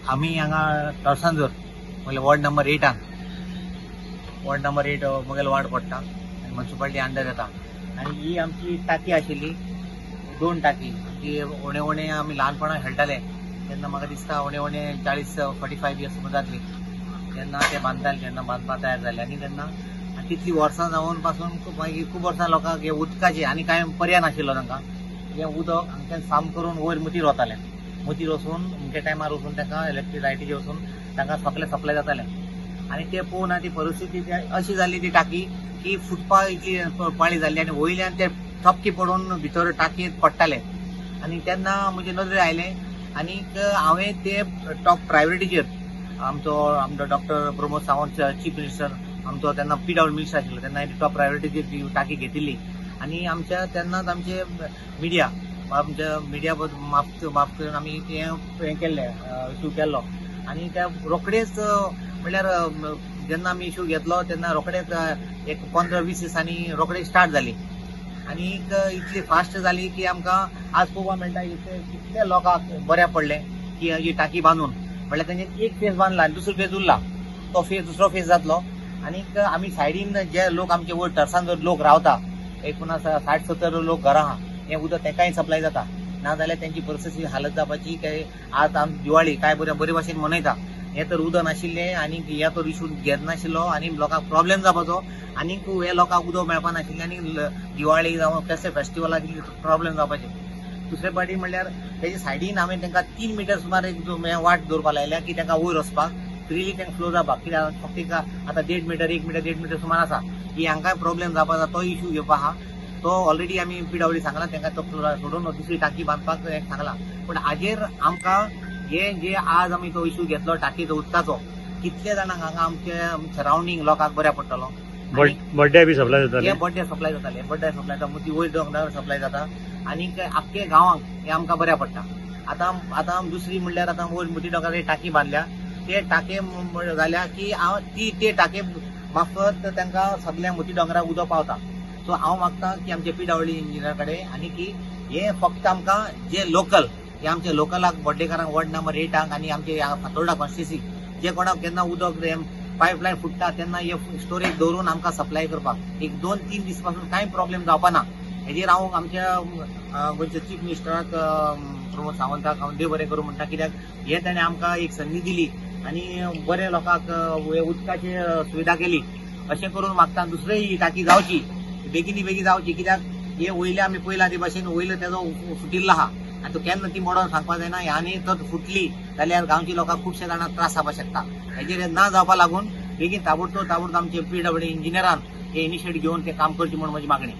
आमी हांगा तळसांजर म्हळ्यार वॉर्ड नंबर 8 वॉर्ड नंबर 8 म्हगेलो वार्ड पडटा आनी म्युनिसिपालिटी अंडर येता. आनी ही आमची टाकी आशिल्ली, 2 टाकी ती उणे उणे आमी ल्हानपणां खेळटाले तेन्ना म्हाका दिसता उणे उणे 40-45 इयर्स सुमार जातली तेन्ना ते बांदताले, तेन्ना बांदपाक तयार जाले. आनी तेन्ना तितली वर्सां जावन पासून मागीर खूब वर्सां लोकांक हे उदकाचे आनी कांय पर्याय नाशिल्लो तांकां. हें उदक हांगच्यान साम करून वयर मुतीर वतालें, मुतीर वचून अमक्या टायमार वचून तांकां इलेक्ट्रीक लायटीचेर वचून तांकां सगळें सप्लाय जातालें. आनी ते पळोवन ती परिस्थिती अशी जाल्ली ती टाकी की फुटपा इतली पाळी जाल्ली आनी वयल्यान ते थपकी पडून भितर टाकयेंत पडटाले. आनी तेन्ना म्हजे नदरे आयलें आनीक हांवें ते टॉप प्रायोरिटीचेर आमचो आमचो doctor Pramod Sawant chief minister आमचो तेन्ना PW minister आशिल्लो तेन्ना टॉप प्रायोरिटीचेर ती टाकी घेतिल्ली. आनी आमच्या तेन्नाच आमचे मिडिया आमच्या मिडिया माफ माफ करून आमी तें केल्लें इशू केल्लो. आनी त्या रोखडेच म्हणल्यार जेन्ना आमी इशू घेतलो तेन्ना रोखडेच एक 15-20 दिसांनी रोखडे स्टार्ट जाली. आनी इतली फास्ट जाली की आमकां आज पळोवपाक मेळटा कितले लोकांक बऱ्याक पडलें की ही टाकी बांदून म्हणल्यार तेंचे एक फेज बांदला आनी दुसरो फेज उरला, तो फेज दुसरो फेज जातलो. आनीक आमी सायडीन जे लोक आमचे वयर टर्सान लोक रावता एक पुन्हा 60-70 लोक घरां आहा, हें उदक तेकाय सप्लाय जाता. नाजाल्यार तेंची परिस्थिती हालत जावपाची. काय आज आम दिवाळी काय बरे भाशेन मनयता, हें तर उदक नाशिल्लें आनी हें तर इशू घेनाशिल्लो आनी लोकांक प्रॉब्लेम जावपाचो आनीक हे लोकांक उदक मेळपा नाशिल्लें आनी दिवाळी जावं कसले फेस्टिवलाक प्रॉब्लेम जावपाचे. दुसरे पाटी म्हणल्यार तेजे सायडीन हांवें तांकां 3 मिटर सुमार एक वाट दवरपाक लायल्या की तांकां वयर वचपाक फ्रिली तांकां फ्लो जावपाक, कित्याक फक्त आतां 1.5 मिटर 1 मिटर 1.5 मिटर सुमार आसा की हांकां प्रॉब्लेम जावपाक तो इशू घेवपा आहा. तो ऑलरेडी आमी PW सांगला तांकां तो सोडून दुसरी टाकी बांदपाक सांगला. पूण हाजेर आमकां हे जे आज आमी तो इशू घेतलो टाकीचो उदकाचो कितले जाणांक हांगा आमच्या सरावंडींग लोकांक बऱ्याक पडटलो. बड्डे बी सप्लाय जाताले, बड्डे सप्लाय जाताले, बड्डे सप्लाय जाता, मुती वयर दोंगरार सप्लाय जाता आनी आख्खे गांवांक हे आमकां बऱ्याक पडटा. आतां आतां दुसरी म्हणल्यार आतां वयर मुती दोंगरार टाकी बांदल्या, ते टाके जाल्या की हांव ती ते टाके मार्फत तांकां सगळ्या मुती दोंगरार उदक पावता. सो हांव मागता की आमचे PW इंजिनियरा कडेन आनी की हे फक्त आमकां जे लोकल हे आमच्या लोकलाक बड्डेकारांक वॉर्ड नंबर 8 आनी आमचे फातोर्डा कॉन्स्टिट्युन्सी जे कोणाक केन्ना उदक पायपलायन फुट्टा तेन्ना हे स्टोरेज दवरून आमकां सप्लाय करपाक एक 2-3 दीस पासून कांय प्रॉब्लेम जावपा ना. हेजेर हांव आमच्या गोंयच्या चीफ मिनिस्टराक प्रमोद सावंताक हांव देव बरें करूं म्हणटा, कित्याक हे ताणें आमकां एक संदी दिली आनी बरे लोकांक उदकाची सुविधा केली. अशें करून मागता दुसरी ही टाकी जावची, बेगीन बेगीन जावची, कित्याक हे वयले आमी पयला ते भाशेन वयलो तेजो फुटिल्लो आहा आनी तो केन्ना ती मोडोन सांगपाक जायना. आनी तर फुटली जाल्यार गांवच्या लोकांक खुबशे जाणांक त्रास जावपाक शकता. हेजेर ना जावपा लागून बेगीन ताबडतोब ताबडतोब आमचे PW इंजिनियरान हे इनिशिएट घेवन ते काम करचें म्हूण म्हजी मागणी.